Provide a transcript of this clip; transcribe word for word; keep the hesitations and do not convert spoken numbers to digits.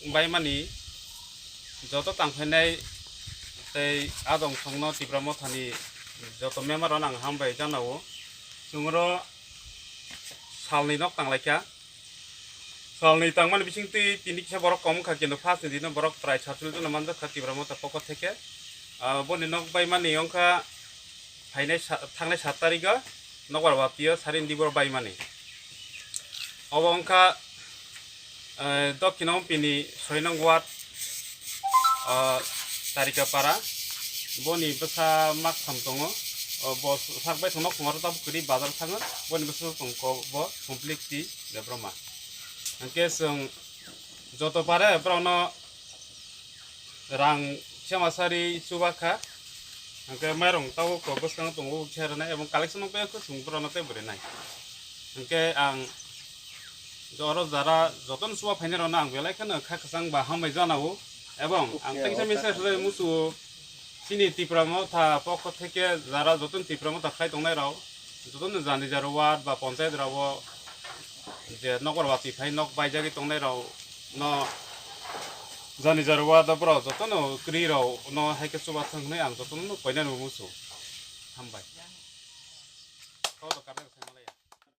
Baimani joto tangphainai tei adong songno Tipra Mothani joto member-no ang hambai janao. Chwngno salni nok tanglaikha. Salni tangmani bisingtwi tini kisa borok kom wngkha, kintu first ni dino borok prai satchollish jona manjakha Tipra Motha pokho theke. Ah, boni nok baimani wngkha phainai sa-, thangnai sat tarigo nokbar baptio Sarindibor baimani. Obo wngkha, eh, Dokkino Umpini soi nong ward, ah, Tarika Para. Boni bwsa maktham tongo. O, bo sak bai tongno khungaro tabuk kwrwi bazar thango. Boni bwsa tong ko bo Sompliktwi Debbarma. Hwnkhe chwng joto pare borokno rang sema sari chuba kha. Hwnkhe mairung tabuk kok bwskango tongo khe rwnai, ebong collection wngkhe chwng borokno tei bo rinai. Hwnkhe ang oro jara jotono chuba phainai rokno ang belai kheno kha kwchang ba hambai janao. Ebong ang tei kisa message rwui muchungo, chini Tipra Motha pokho theke jara jotono Tipra Motha khlai tongnai rok, jotono jani jara ward ba ponchayat rok o je nokbar watwi phai nok baijagwi tongnai rok no jani jara ward o borok jotono kwrwi rok no hai khe chuba thang hwnwi ang jotono no koinani muchungo. Hambai.